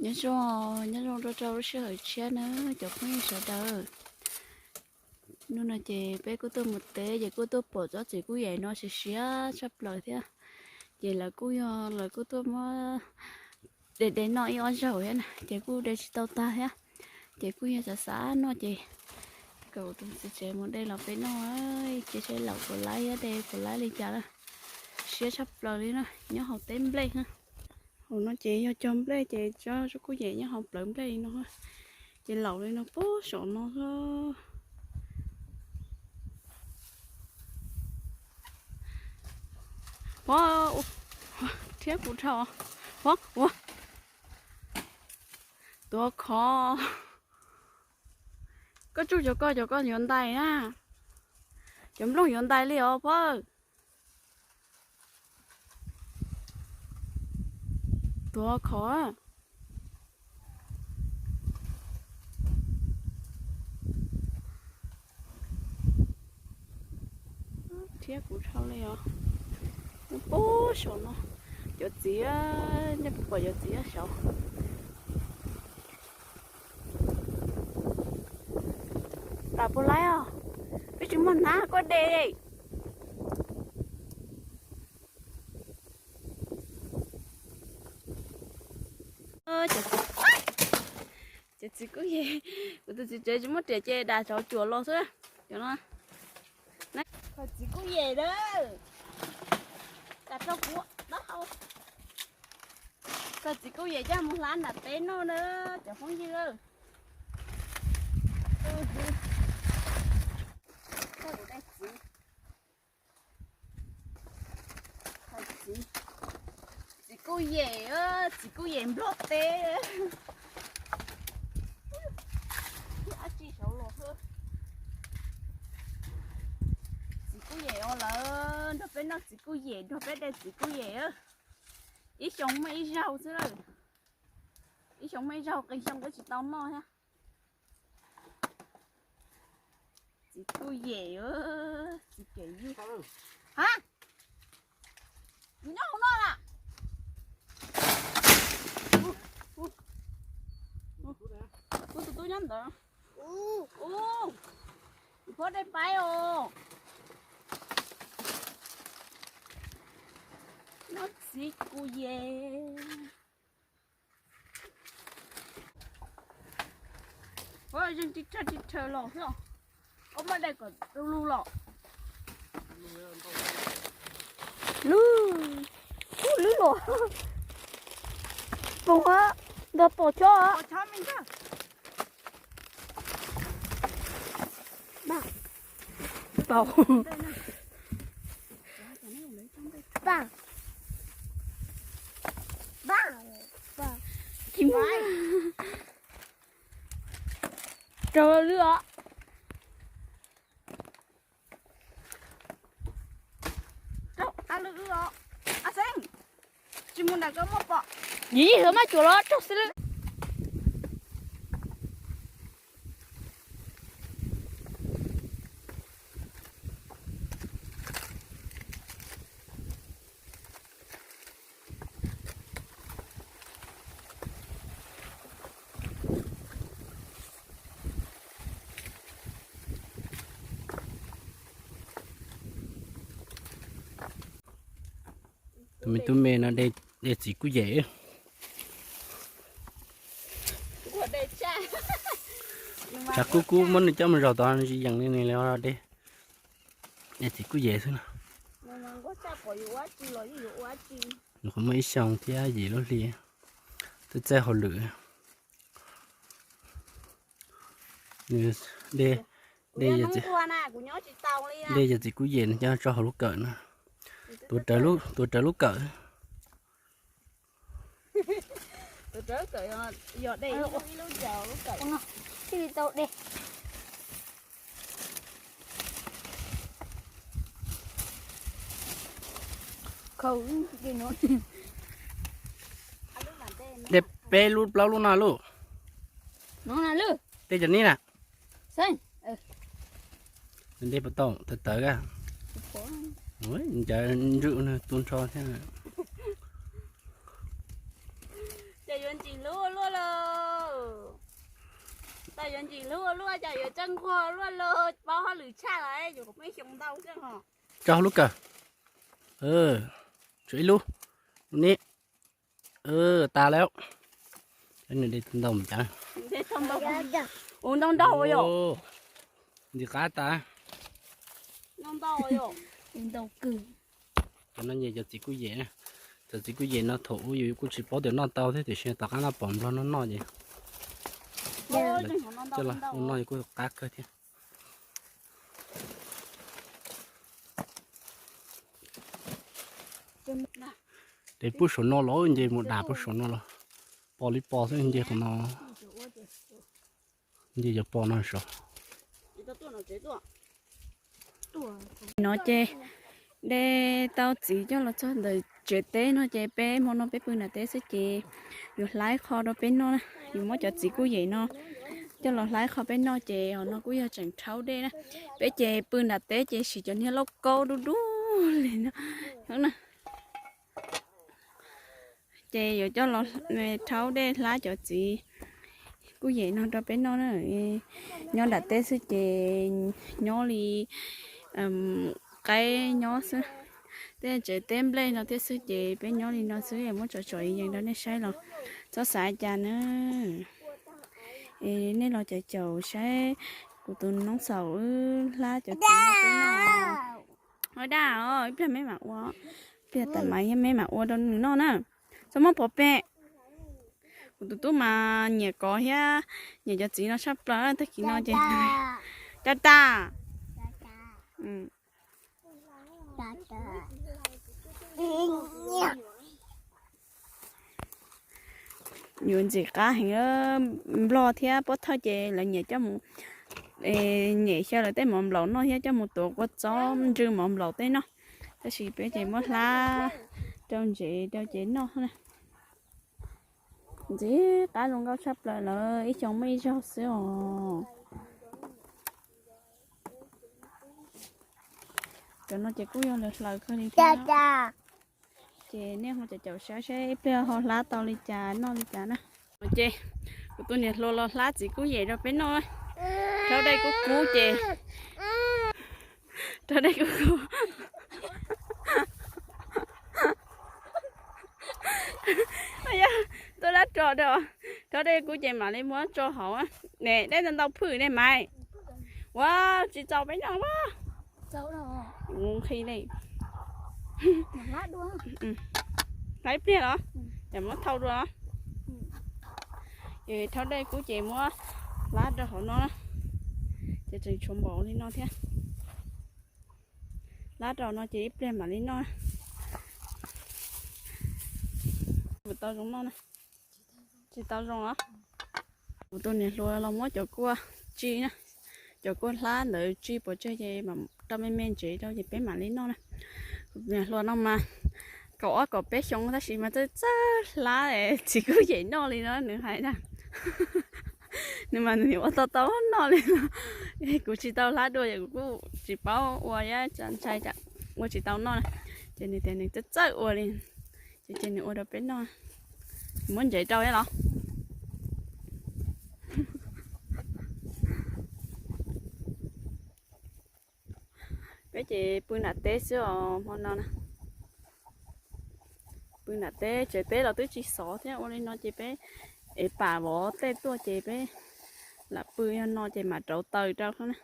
Nyob zoo, nyob zoo rau rau lub sij hawm tshiab na cov phooj ywg sawv daws. Hnub no ces peb kuj tuaj mus teb ces kuj tuaj pom tsob txiv kuj yem no siav siav tshaj plaws thiab. Ces lawv kuj yog lawv kuj tuaj muab de de noj ib ob zaug thiab na ces kuj de tsis tau tag thiab. Ces kuj yog xav xav noj ces kom tus txiv tsev mus de los peb noj, ces saib laum puas laib thiab de puas laib li cas na. Siab tshaj plaws li na, nyob hauv teb nplej na. Hauv no ces yog cog nplej ces tsob kuj yem nyob hauv plawv nplej li no, ces laum li no puag saum no. Huab, thiab kuv dhau. Huab, ua, tuav khov. Koj tsuj cov koj, cov koj yuav ntais na. Cov nplooj yuav ntais li os Phab. Tuav khov. Thiab kuv dhau li os. Puag saum no, cov txiv, nej puas pom cov txiv saud? Tam puas laib os, peb tsis muaj hnab koj de. Cov txiv kuj yem, kuv tus txiv tsev tsis muaj riam ces dam saud cuam los xwb. Cov no, khaws txiv kuj yem na. Kam rau kuv dab hau. Khaws txiv kuj yem coj mus hlab nram teb noj na cov phooj ywg. Txiv kuj yem, txiv kuj yem nplog teb. Dab tsi saud los. Txiv kuj yem os, lawv nrog peb noj txiv kuj yem, nrog peb de txiv kuj yem. Ib xyoo muaj ib zaug xwb lawm. Ib xyoo muaj ib zaug, qee xyoo peb tsis tau noj thiab. Txiv kuj yem, txiv kem ywg. Ha, nyob hauv no na. Kuv tus tub nyob ntawd. Ub, Phab de paib os. Noj txiv kuj yem. Ua zeeg tsis tshawj tsis tshawj los xwb. Ua maj dai kom rau lug los. Lub, lub los. Pum, ntog pom chob. Pom chob me ntag. Pom. Pam. Pam. Tsis muaj. Raug lwb os. Raug qab lwb os. A Xeeb, tsis mus nram koj muaj pom. Yim yim hwv maj cuam los raug xwb lwb. Tus me tub me no de txiv kuj yem. Tshav kub kub muab nws coj mus zaum tod tsis yeem li ne, de, de txiv kuj yem xwb no. Nws qhuav muaj ib xyoo thiab yim lub hli, twb txawj hauj lwm. Nws de, de yog txiv kuj yem nws coj tso hauv lub kawm na. Tuav rawv lub kawm. De peb lub plaub lub no lauj. De cov ni na. De puas tau tawv tawv a? Ncav ntswm tu nrho thiab. Ces yuav ntsis hlub Luaj lauj. Tau yuav ntsim hlub luaj, cas yuav txawj nquag luaj lauj, paub hauj lwm tshaj los yus kuv peb xyoo ntau xwb ho. Tso hauv lub kawm. Tshuav ib lub, lub neb. Tas lawm. Nws de ntau mus cas. Ua ntau ntau yom. Ntxim qab tas. Ntau ntau yom. Ntau kawg. Cov no nyias cov txiv kuj yem, cov txiv kuj yem no thaum ub yus kuj tsis paub tias noj tau thiab tiam sis tom qab no pom nplog no noj ces coj los ua noj kuj qab kawg thiab. Ces pub saum no los nce mus dam pub saum no los pos li pos xwb nce qhov no. Nce cov pos no saud. No ces de tau txiv coj los txog ntawm tsev teb no ces peb hmo no peb pw nram teb xwb ces yuav hla ib qho rau peb noj na. Yuav muab cov txiv kuj yem no coj los hla ib qho peb noj ces hauv no kuj yog tseem rhaub dej na. Peb ces pw nram teb ces siv cov niag lauj kaub dub dub li no. Ces yuav coj los rhaub dej hlab cov txiv kuj yem no rau peb noj na. Nyob nram teb xwb ces nyob li qaib nyob xwb, tej tsev teb nplej no thiab xwb ces peb nyob li no xwb, muab tsom tsom yees rau nej saib los txhob xav cas na. Es nej los caum caum saib kuv tus noob xaum wb hlab cov txiv no peb noj. Ua daj os, ib pliag meb mam ua, ib pliag tas mas meb mam ua rau nws noj na. Txhob muab pov pem. Kuv tus tub mas nyiam kov thiab nyiam cov txiv no tshaj plaws, tag kis no ces tas tas. Yuav ntxim qab heev, nplog thiab pob thawj ces lawv nyiam coj mus nyem xyaw lawv tej mov nplaum noj thiab coj mus tuav kua txob ntsw mov nplaum tej noj. Tab sis peb ces muab hlab rau ntsev rau ces noj na. Ntxim qab zoo nkauj tshaj plaws lawm, ib xyoo muaj ib zaug xwb os. Cov no ces kuj yog lawv hlaws kawg li thiab. Ces nej ho caum caum saib seb ib pliag ho hlab tau li cas noj li cas na. Ces kuv tus niam hluas los hlab txiv kuj yem rau peb noj. Rhaub dej kub kub ces, rhaub dej kub kub. Yog tuaj lab ros rau, rhaub dej kub ces mam li muab tso hauv. Ne dej ntau ntau phwj ne Maiv. Ua tsis txaus peb noj a. Nqhis li. Hlab ib pliag los, ces muab thau dua. Ces rhaub dej kub ces muab hlab rau hauv no, ces tseem tshuav npaum li no thiab. Hlab rau no ces ib pliag mam li noj. Tsis tau zoo noj na. Tsis tau zoo os. Kuv tus niam hluas los muab cov kua tsij na, cov kua hlab ntawd tsij pov tseg ces mam rau me me ntsev rau ces peb mam li noj na. Kuv tus niam hluas no mas kaum ob kaum peb xyoo tab sis mas txawj txawj hlab txiv kuj yem noj li no nws hais na. Nws mas nws ua tau tau noj li no. Kuv tsis tau hlab dua ces kuv kuj tsis paub ua, ntshai ua tsis tau noj na. Ces nws tias nws txawj txawj ua li, ces nws ua rau peb noj. Muab ntsev rau los. Peb ces pw nram teb xwb os hmo no na. Pw nram teb, tsev teb los twb tsis xov thiab, ua li no ces peb ev pam vov tej tuaj ces peb lam pw yog no ces mam rauv taws rau na.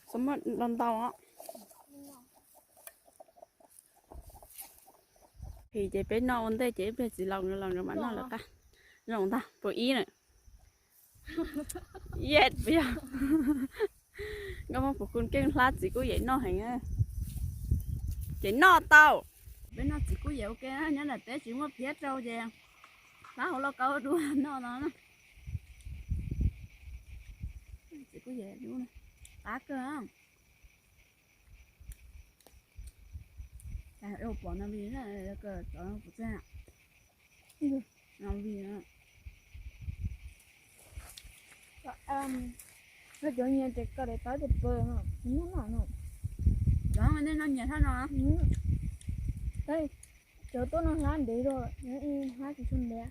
Txhob muab ntau ntau os. Phim ces peb noj ua ntej ces ib pliag txiv laus nkawd los nkawd mam noj lawm qab. Zoo ntag, puas ib na? Yes, puas yog? Nkauj Hmoob Puv Kus keej hlab txiv kuj yem noj heev. Ces noj tau. Peb noj txiv kuj yem ua ke, nyob nram teb tsis muaj phiab rau ces hlab hauv lauj kaub dua noj no. Txiv kuj yem dub, qab kawg. Pom no vi, cov no pom txog no vi. Cov nyias ces koj daim tawv tes pw no, nyob no no. Cov nej noj nyias hlab no. Cov tuaj no hlab ntev zog, hlab tsis tshua ntev.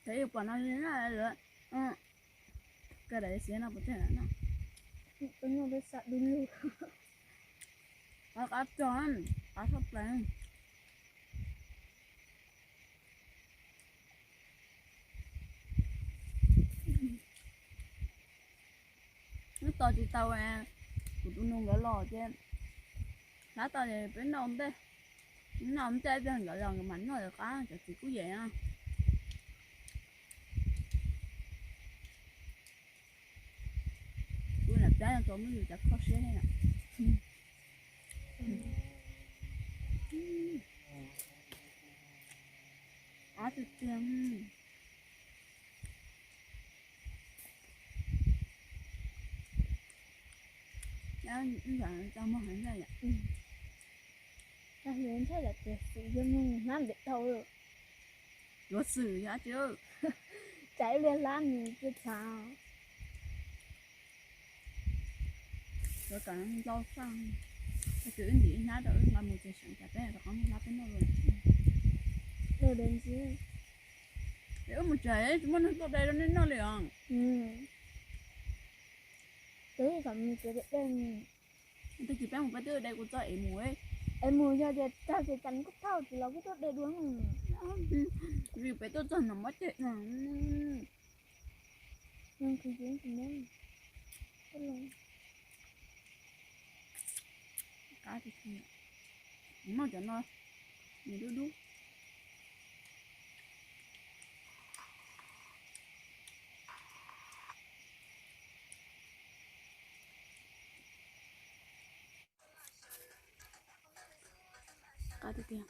Cov yus pom no lawm, ka daim xiav no puas tsawg no. Qab tog, qab tshaj plaws. Neb tos tsis tau, kuv tus nus nkawd los ces hlab tau ces peb noj ntej, noj ntej ib pliag nkawd los nkawd mam noj lawv qab, cov txiv kuj yem no. Kuv lam pab tau muab yus cov kho siab thiab. Qab tiag tiag. Tau mog heev yom. Tag hluas ntshai yam tias xwm yog mus hnab ntev dhau lawm. Yuav xwm yog tsis, tsam ib pliag hlab nws cia txhav. Yuav kom ntau saj, tag kis wb ntim ib hnab rau wb nqa mus tsev seem tas peb rov qab mus hlab peb noj. Wb mus tsev tsis muaj neeg tuaj de rau nej noj li os. Peb kom mus tsev de de. Tag kis peb mus peb twb de kuv txoj ev mus. Ev mus yog tias tag ces cas kuj thauj tsis los kuj tuaj de dua. Vim peb tuaj txog no mob ceg no. Qab tiag tiag. Noj cov no, nws dub dub. Qab tiag tiag.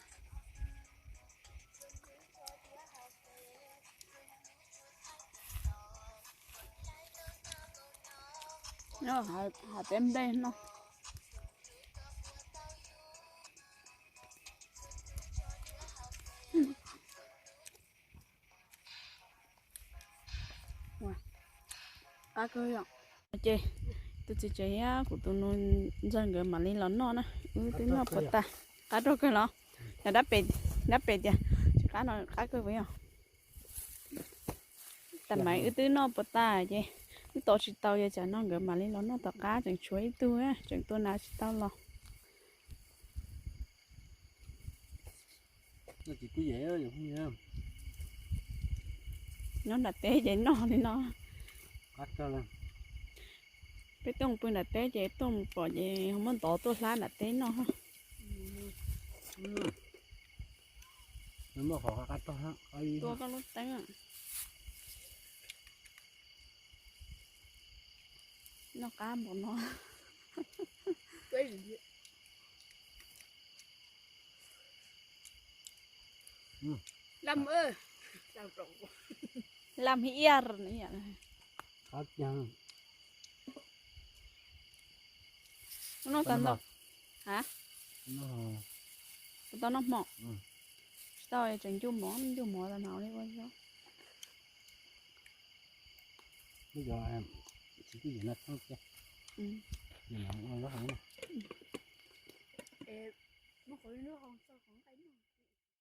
Hav peb nplej no. Qab kawg yom. Ces tus txiv tsev thiab kuv tus nus ntxawg nkawd mam li los noj na. Wb twb noj puas tas. Qab rog kawg los? Yog dab pem, dab pem tias tsis qab no qab kawg puas yog? Tas mas wb twb noj puas tas ces wb tos tsis tau, yog tsam no nkawd mam li los noj tom qab, tseem tshuav ib tug tseem tua nas tsis tau los. Nyob nram teb ces noj li no. Peb tuaj mus pw nram teb ces tuaj mus pom ces muab ntov tuaj hlab nram teb noj. Tua koj lub teeb. Noj qab npaum no. Lam iar. Noj tau ntau. Ha? Tau noj hmo. Tsis tau tseem ncuj mov, ncuj mov tau hnav li ua zaub.